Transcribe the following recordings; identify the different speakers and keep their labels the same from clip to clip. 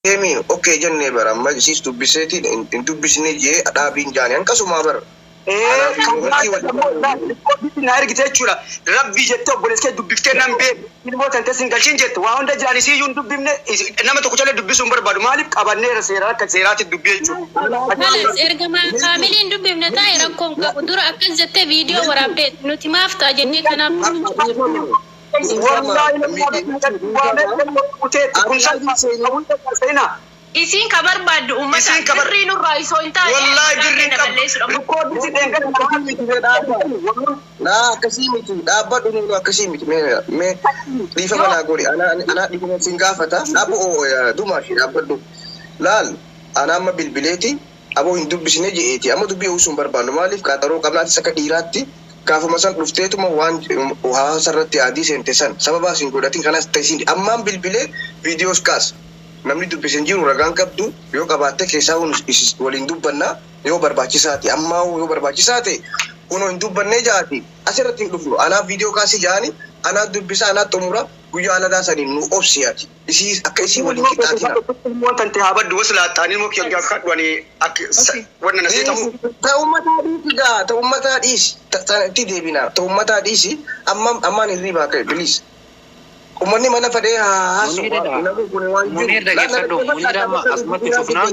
Speaker 1: Deemi okay jennee bara amma isiis dubbiseeti hin dubbisne jee dhaabiin jaani hanqasumaa bara. Anaa fi milkii wal
Speaker 2: Na ergite jechuudha. Rabbii jettee obboleessa kee dubbiftee nan beeku. Ilmoo tante sin galchin jette waa hunda jiraan isiyyuu hin dubbifne, nama tokko callee dubbisuu hin barbaadu. Maaliif qabanneera seera akka seeraatti dubbii jechuudha.
Speaker 3: Kalas erga faamiliin dubbifne taa'e rakkoon qabu dura akkas jettee viidiyoo waraabdee nuti maaf ta'a jennee kanaaf.
Speaker 2: Wallaahi namni kun salphaa.
Speaker 4: Isiin ka barbaaddu uummata
Speaker 2: Isiin ka
Speaker 4: birrii nurraa isoo hin taane
Speaker 2: Wallaahi birrii
Speaker 4: keenya
Speaker 2: qabu.
Speaker 4: balleessuudha.
Speaker 2: Rikoordi si dheengadha.
Speaker 1: Naa akkasii miti, dhaabbadhu, nuunu akkasii miti. Mee mee dhiifama naa godhi, anaa anaa dhiifama sin gaafata. Dhaabbu dumaa fi dhaabbadhu laal. Anaa amma bilbileeti aboo hin dubbisne je'eeti. Amma dubbii uwwisuu hin barbaannu. Maaliif qaaxaroo qabnaatis akka dhiiraatti gaafuma san dhufteetuma waan hawaasa irratti adii seente san sababaa sin godhatin. Kanas ta'isiin ammaan bilbilee viidiyoos kaas namni dubbise hin jiru. Ragaan qabdu yoo qabaatte keessaa waliin dubbannaa yoo barbaachisaati. Ammaa yoo barbaachisaa ta'e kunoo hin dubbannee jaati asirratti hin dhufnu. Anaaf viidiyoo kaasii jaani, anaa dubbisa, anaa xumura. Guyyaa aladaa saniin nu obsi. Ati isii akka isii waliin qixxaatina.
Speaker 2: Ilmoon tante haa baddu wasu laaxxaan ilmoo kiyya kadhu ani akka wanna na seetamu.
Speaker 1: Ta ummataa dhiisi gaa, ta ummataa dhiisi, itti deebina. Ta ummataa dhiisi, amma ammaan hirriibaa ka'e, please. Ummanni mana fadhee haa haasu.
Speaker 5: Muniiridha.
Speaker 1: Namni kun waan jiru.
Speaker 5: Muniir, dhaggeeffadhu. Muniir, amma asumatti cufnaa.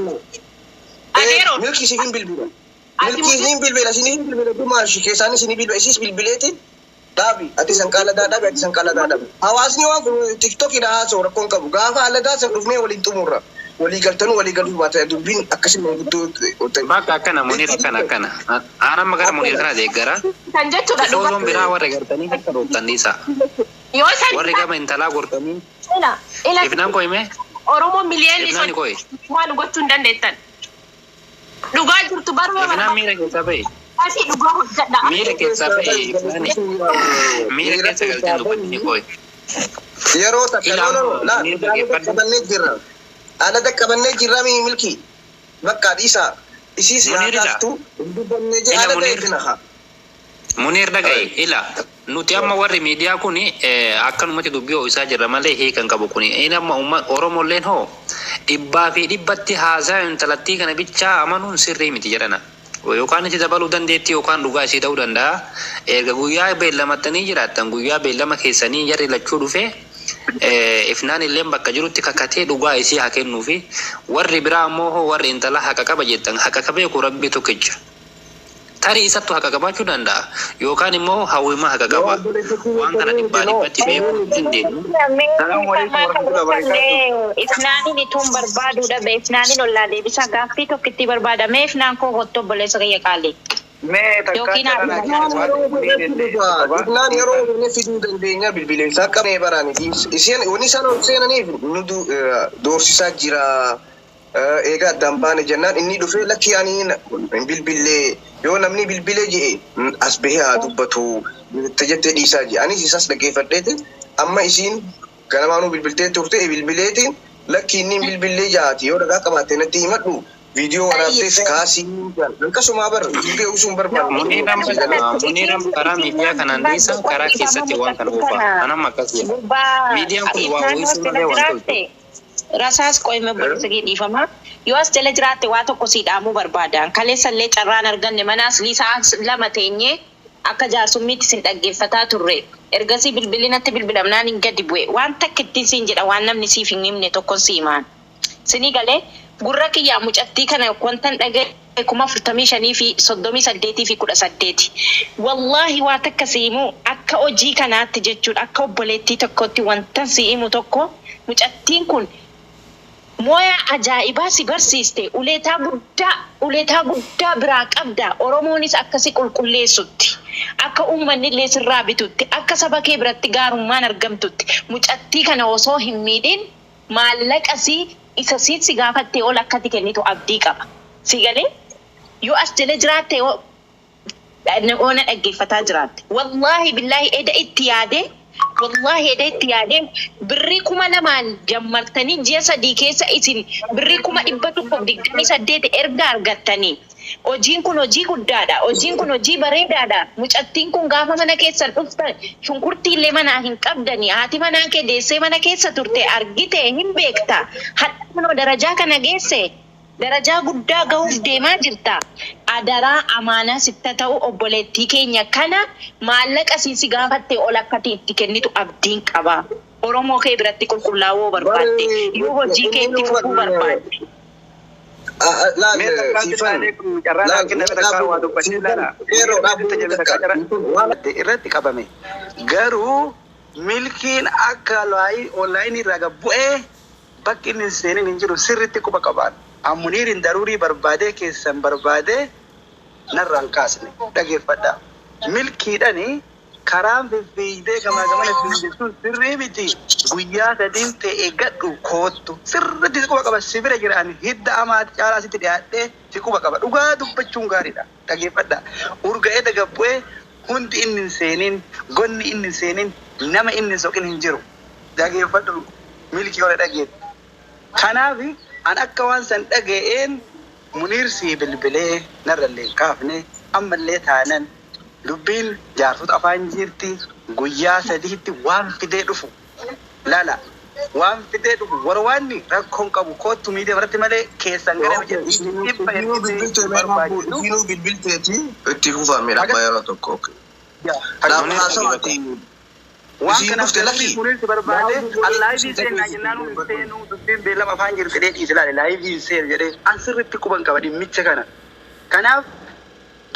Speaker 4: Adeero.
Speaker 1: Milki isiin bilbila.
Speaker 4: Ati
Speaker 1: Milki isiin bilbila, isiin bilbila dumaashi keessaan isin bilbila, isiis bilbileeti. Dhaabi ati san qaaladaa, dhaabi ati san qaaladaa, dhaabi. Hawaasni waan kun tiktokiidha haasa'u rakkoon qabu. Gaafa aladaa san dhufnee waliin xumurra. Walii galtanuu walii galuu baata, dubbiin akkasii guddoo ta'e.
Speaker 5: Bakka akkana Muniir, akkana akkana. Aan amma gara Muniir kana deeggara.
Speaker 4: Kan jechuudha dhugaa.
Speaker 5: Tifoozoon biraa warri gartanii harka dhooftan dhiisa.
Speaker 4: Yoo san
Speaker 5: Warri gama intalaa gortanii.
Speaker 4: Ila ila.
Speaker 5: Ifnaan qo'ime.
Speaker 4: Oromoo miliyoonni
Speaker 5: Ifnaan qo'e.
Speaker 4: Waan gochuu hin dandeettan. Dhugaa jirtu baruu
Speaker 5: Ifnaan miira keessaa ba'e.
Speaker 4: Asii dhugaa hojjedha.
Speaker 5: Miira keessaa ba'e ifnaani. Miira keessa galtee dubbatanii qo'e.
Speaker 1: Yeroo takka
Speaker 5: Ilaa
Speaker 1: no no no laa
Speaker 5: Muniir,
Speaker 1: alada
Speaker 5: dhaggeeffadhu.
Speaker 1: qabannee jirra. Alada qabannee jirra mi milki. Bakka dhiisaa. Isiis haa
Speaker 5: Muniir ila.
Speaker 1: kaaftu hin dubbannee jee
Speaker 5: Ila
Speaker 1: alada
Speaker 5: Muniir.
Speaker 1: eegna haa.
Speaker 5: Muniir, dhaga'i, ila nuti amma warri miidiyaa kun akkanumatti dubbii ho'isaa jirra malee hiikan qabu kuni. Inni amma umma Oromolleen hoo dhibbaa fi dhibbatti haasaa intalattii kana bichaa amanuun sirrii miti jedhana. Yookaan itti dabaluu dandeettii yookaan dhugaa isii ta'uu danda'a. Erga guyyaa beellamattanii jiraattan, guyyaa beellama keessanii jarri lachuu dhufee ifnaan illeen bakka jirutti kakatee dhugaa isii haa kennuufi. Warri biraa ammoo hoo warri intala haqa qaba jettan, haqa ka beeku rabbi tokkicha. Tarii isattu haqa qabaachuu danda'a. Yookaan immoo hawwimaa haqa qaba. Waan kana dhibbaa dhibbatti beekuu hin dandeenyu.
Speaker 6: Ifnaaniin ituun barbaaduu dhabe, ifnaaniin ollaa deebisaa gaaffii tokkitti barbaada. Mee ifnaan koo kottu, obboleessa kiyya qaalii.
Speaker 7: Mee takkaa
Speaker 6: Yookiin
Speaker 7: carraa
Speaker 1: Ifnaan yeroo inni fiduu dandeenya bilbileensaa qabnee baraani. Isheen wanni isaan ol seenaniif nu doorsisaa jira. Egaa addaan baane jennaan inni dhufee lakki ani hin bilbillee, yoo namni bilbilee je'e as bahee haa dubbatu jette jettee dhiisaa jee. Anis isas dhaggeeffadheeti amma isiin ganamaanuu bilbiltee turte bilbileetiin lakki inni hin bilbillee jaati, yoo dhagaa qabaatte natti himadhu, viidiyoo waraabdees kaasii akkasumaa bar dubbii uwwisuun barbaadu.
Speaker 5: Muniir amma, Muniir amma karaa miidiyaa kanaan dhiisa, karaa keessatti waan kana oofa. Anamma akkas jedha.
Speaker 6: Gurbaa
Speaker 5: Miidiyaan kun waa
Speaker 6: ifnaan yoo
Speaker 5: uwwisuu
Speaker 6: jala
Speaker 5: malee waan tolchu.
Speaker 6: jiraatte rasaas qo'ime, obboleessa kee dhiifama. Yoo as jala jiraatte waa tokko sii dhaamuu barbaadan. Kaleessallee carraan arganne manaas liisaa 2 teenyee akka jaarsummiitti sin dhaggeeffataa turre. Ergasii bilbilli natti bilbilamnaan hin gadi bu'e. Waan takka ittiin siin jedha, waan namni siif hin himne tokkon si himaan. Sinii galee gurra kiyyaa mucattii kana wantan dhagaye 45,038 fi 18. Wallaahi waa takka si himu, akka hojii kanaatti jechuudha, akka obboleettii tokkotti wantan si himu tokko, mucattiin kun mooyaa ajaa'ibaa si barsiiste, uleetaa guddaa, uleetaa guddaa biraa qabda. Oromoonis akkasi qulqulleessutti, akka uummanni illee sirraa bitutti, akka saba kee biratti gaarummaan argamtutti, mucattii kana osoo hin miidhin maallaqa si isa siin si gaafattee ol akkati kennitu abdii qaba. Si galee yoo as jala jiraatte, yoo oona dhaggeeffataa jiraatte. Wallaahi billaahi eda itti yaadee, wallaahi eda itti yaadee, birrii 2000n jammartanii ji'a 3 keessa isin birrii 128,000 erga argattanii, hojiin kun hojii guddaadha. Hojiin kun hojii bareedaadha. Mucattiin kun gaafa mana keessan dhuftan shunkurtii illee manaa hin qabdanii. Haati manaa kee deessee mana keessa turte, argite, hin beekta. Hadha Kunoo darajaa kana geesse, darajaa guddaa gahuuf deemaa jirta. Adaraa amaanaa sitta ta'u obboleettii keenya kana maallaqa siin si gaafatte ol akkati itti kennitu abdiin qaba. Oromoo kee biratti qulqullaa'uu barbaadde, yoo hojii kee itti fufuu barbaadde.
Speaker 1: Laal
Speaker 2: Mee takkaan
Speaker 1: siifan
Speaker 2: xiqqaalee kun carraa
Speaker 1: laal
Speaker 2: naa kenname takkaa waa dubbachuu
Speaker 1: siifan
Speaker 2: ilaala.
Speaker 1: yeroo dhaabbatu takka
Speaker 2: Irratti qabame. Garuu milkiin akka onlaayinii irraa gad bu'ee bakki inni hin seenin hin jiru sirriitti quba qabaan. Ammuniirin daruurii barbaadee keessan barbaadee narraan kaasne dhageeffadha. Milkiidhani karaan fiffiigdee gamaa gamana fiigde sun sirrii miti. Guyyaa sadiin ta'e gadhu koottu sirriitti si quba qaba si bira jira ani hidda amaati caalaa sitti dhiyaadhee si quba qaba. Dhugaa dubbachuun gaariidha dhageeffadha. Urga'ee dagabbu'ee hundi inni hin seenin gonni inni hin seenin nama inni hin soqin hin jiru. Dhageeffadhu milkii hora dhageettu. Kanaaf an akka waan san dhaga'een Muniir sii bilbilee narrallee hin kaafne ammallee taanan dubbiin jaarsota afaan jirti guyyaa sadiitti waan fidee dhufu laala waan fidee dhufu warra waanni rakkoon qabu koottu miidiyaa irratti malee keessan gara dhibba
Speaker 1: Isinuu
Speaker 2: ergitee barbaachisu.
Speaker 1: Isinuu bilbilteeti itti fufame abbaa yeroo tokko. Dhaabba haasawaati.
Speaker 2: Waan
Speaker 1: Isiin
Speaker 2: kanaaf
Speaker 1: dhufte lakki.
Speaker 2: Muniir si barbaade an laayivii seenaa jennaan hin seenuu dubbiin beellama afaan jirti jedhee dhiise laale laayivii hin seenu jedhee an sirriitti quban qaba dhimmicha kana. Kanaaf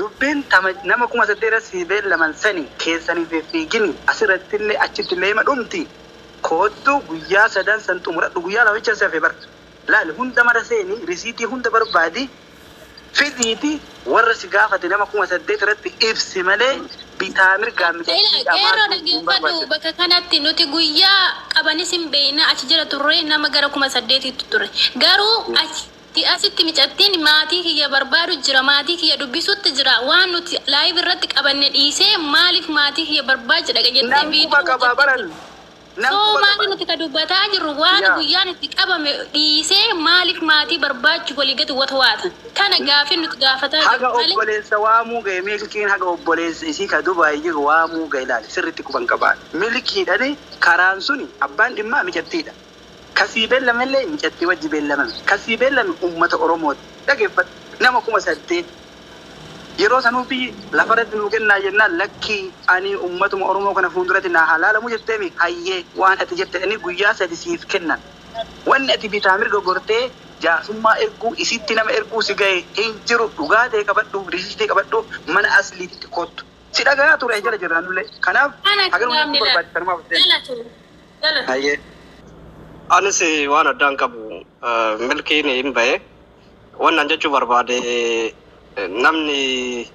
Speaker 2: dubbiin nama 8,000 si beellaman sani keessanii fiffiigini asirratti illee achitti illee hima dhumti. Koottu guyyaa sadan san xumuradhu guyyaa lama safe bar. Laali hunda mara seeni risiitii hunda barbaadi fidiiti warra si gaafate nama 8,000 irratti ibsi malee bitaa mirgaan
Speaker 3: Ila qeerroo dhaggeeffadhu bakka kanatti nuti guyyaa qabanis hin beekna achi jala turre nama gara 8,000tti ture. Garuu achi asitti micattiin maatii kiyya barbaadu jira maatii kiyya dubbisutti jira waan nuti live irratti qabanne dhiisee maaliif maatii kiyya barbaacha dhaqa jettee
Speaker 2: Nam quba qabaa baran. Nam
Speaker 3: Soo
Speaker 2: quba
Speaker 3: maali
Speaker 2: qaba.
Speaker 3: nuti ka dubbataa jirru waan
Speaker 2: Yaa.
Speaker 3: guyyaan itti qabame dhiisee maaliif maatii barbaachu walii gadi wata waata. Kana gaafii nuti gaafataa
Speaker 2: Haga
Speaker 3: jirru malee.
Speaker 2: obboleessa waamuu ga'e milkiin haga obboleessa isii ka Dubaay jiru waamuu ga'e ilaali sirriitti quban qabaa. Milkiidhani karaan suni abbaan dhimmaa micattiidha. Kasii beellamallee micattii wajji beellamame. Kasii beellame uummata Oromooti. Dhageeffadhu nama 8,000. Yeroo sanuu biyyi lafarratti nuu kennaa jennaan lakkii ani uummatuma Oromoo kana fuulduratti naa halaalamu jetteemi hayyee waan ati jette inni guyyaa sadi siif kennan. Wanni ati bitaa mirga gortee jaarsummaa erguu isitti nama erguu si gahe hin jiru dhugaa ta'e qabadhu risiitii qabadhu mana asliititti kottu. Si dhagaa ture jala jirraanullee. Kanaaf
Speaker 3: Kana
Speaker 2: haga
Speaker 3: gaafni
Speaker 2: nuti barbaachisan maaf deemu.
Speaker 3: Galatu. Galatu.
Speaker 2: Hayyee.
Speaker 7: Anis waan addaan qabu milkiin hin bahe. Wannan jechuu barbaade namni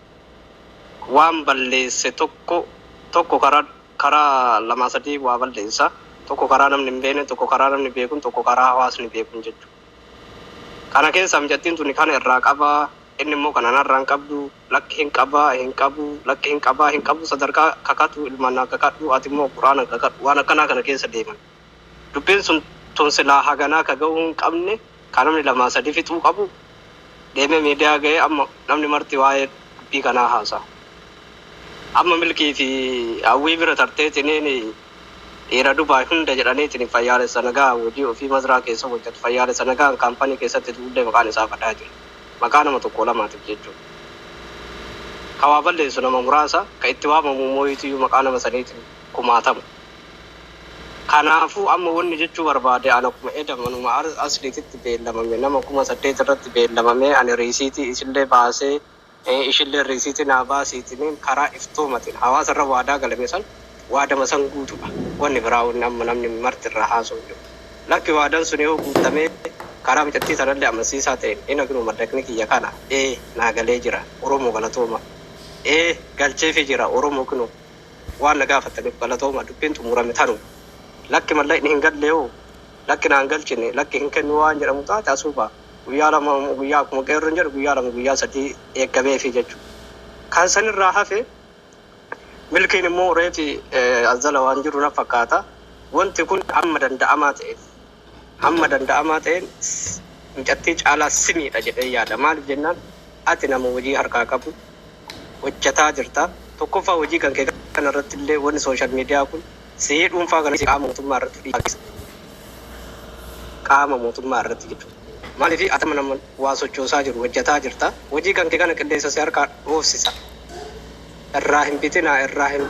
Speaker 7: waan balleesse tokko tokko karaa karaa lama sadii waa balleessa. Tokko karaa namni hin beekne, tokko karaa namni beekun, tokko karaa hawaasni beekun jechuudha. Kana keessa mijattiin tuni kana irraa qabaa, inni immoo kana narraa hin qabdu, lakki hin qabaa, hin qabu, lakki hin qabaa, hin qabu, sadarkaa kakatu ilmaan naa kakadhu, ati immoo quraana kakadhu, waan akkanaa kana keessa deeman. Dubbiin sun tun silaa haganaa ka gahuu hin qabne, kan namni lamaa sadii fixuu qabu, deemee miidiyaa ga'ee amma namni marti waa'ee dubbii kanaa haasa'a. Amma milkii fi hawwii bira tarteetiniin dhiira Dubaay hunda jedhaniitiin fayyaalessa nagaa hojii ofii mazraa keessa hojjetu fayyaalessa nagaa kaampanii keessatti duullee maqaan isaa badaa jira. Maqaa nama tokko lamaatiif jechuudha. Ka waa balleessu nama muraasa, ka itti waamamu mooyitiyyuu maqaa nama saniitiin kumaatama. Kanaafuu amma wanni jechuu barbaade ana kuma edamanuma asliititti beellamame nama 8,000 irratti beellamame ani riisiitii isillee baasee ishillee riisiitii naa baasiitiin karaa iftoomatiin hawaasa irra waadaa galame san waadama san guutuudha. Wanni biraa wanni amma namni marti irraa haasa'u jiru. Lakki waadaan sun yoo guutamee karaa micattii sanallee amansiisaa ta'een inni akkanuma mallaqni kiyya kana naa galee jira Oromoo galatooma galcheefii jira Oromoo kunoo waan na gaafataniif galatooma dubbiin xumurame tanu. Lakki mallaqni hin galle hoo lakki naan galchine lakki hin kennu waan jedhamu taate asuuba guyyaa lama guyyaa akkuma qeerroon jedhu guyyaa lama guyyaa sadii eeggameefi jechuudha. Kan sanirraa hafe milkiin immoo reefi azzala waan jiru na fakkaata. Wanti kun amma danda'amaa ta'een hamma danda'amaa ta'een mucattii caalaa simiidha jedhee yaada. Maaliif jennaan ati nama hojii harkaa qabu hojjetaa jirta. Tokkoffaa hojii kan kee kanarratti illee wanni sooshaal miidiyaa kun sihii dhuunfaa kana qaama mootummaa irratti dhiyeessa. Qaama mootummaa irratti jechuudha. Maaliif atama nama waa sochoosaa jiru hojjetaa jirta. Hojii kan kee kana qilleensa si harkaa dhoofsisa. Irraa hin bitinaa, irraa hin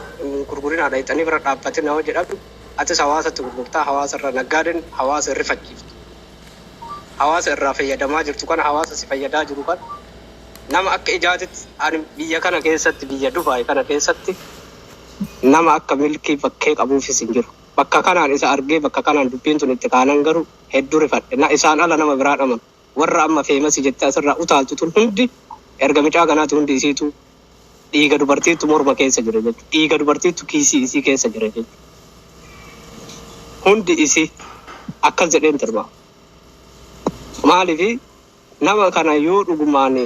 Speaker 7: gurgurinaa, dhayxanii bira dhaabbatinaa hoo jedhamu atis hawaasatti gurgurtaa, hawaasa irra naggaadeen hawaasa rifachiiftu. Hawaasa irraa fayyadamaa jirtu kana, hawaasa si fayyadaa jiru kana, nama akka ijaatitti ani biyya kana keessatti, biyya Dubaay kana keessatti nama akka Milkii bakkee qabuufis hin jiru. Bakka kanaan isa argee, bakka kanaan dubbiin tun itti kaanan garuu hedduu rifadhe. Na isaan ala nama biraa dhaman. Warra amma feemasi jettee asirraa utaaltu tun hundi erga micaa kanaati, hundi isiitu dhiiga dubartiitu morma keessa jira jechuudha. Dhiiga dubartiitu kiisii isii keessa jira jechuudha. Hundi isii akkas jedheen tilmaama. Maaliifi nama kana yoo dhugumaan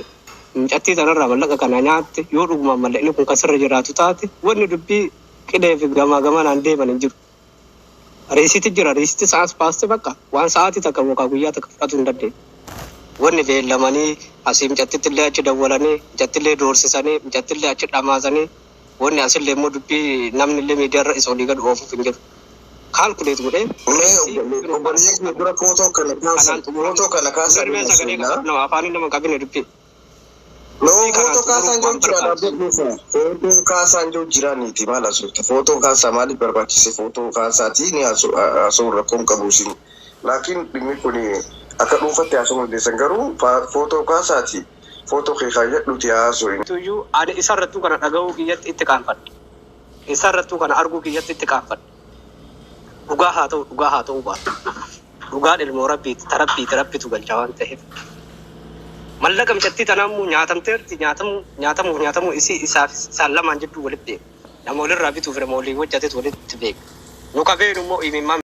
Speaker 7: mucattii tanarraa mallaqa kana nyaatte, yoo dhugumaan mallaqni kun kasirra jiraatu taate, wanni dubbii qilee fi gamaa gamanaan deeman hin jiru. Riisitti jira, riisitti sa'as baaste bakka waan sa'aatii takka yookaan guyyaa takka fudhatuu hin dandeenye. Wanni beellamanii asii mucattitti illee achi dawwalanii, mucattillee doorsisanii, mucattillee achi dhamaasanii, wanni asillee immoo dubbii namni illee miidiyaarra isa olii gad oofuuf hin jiru. Calculate godhee
Speaker 1: Mee obboleeyyan dura footoo kana kaasan, footoo kana kaasan.
Speaker 7: Munir, sagalee qabadhu, afaan nama qabine dubbii.
Speaker 1: No, footoo kaasaan jiru jira, dhaabbadhu. Footoo kaasaan jiru jiraaniiti, maal haasofta? Footoo kaasaa maaliif barbaachise? Footoo kaasaatii ni haasa'u, rakkoon qabu isin. Laakiin dhimmi kun akka dhuunfatti haasa'uu dandeessan, garuu footoo kaasaati. Footoo kee kaayyadhuuti haasa'u.
Speaker 7: Tuyyuu ani isarrattuu kana dhaga'uu kiyyatti itti qaanfadhe. Isarrattuu kana arguu kiyyatti itti qaanfadhe. Dhugaa haa ta'u, dhugaa haa ta'uu baatu. Dhugaan ilmoo rabbiiti, ta rabbiiti, rabbitu galcha waan ta'eef. Mallaqa mucattii tanaa immoo nyaatamteerti, nyaatamuu nyaatamuuf nyaatamuu isii isaaf isaan lamaan jidduu walitti beeku. Nama walirraa bituuf nama walii hojjatetu walitti beeka. Nu ka beenu immoo imimmaan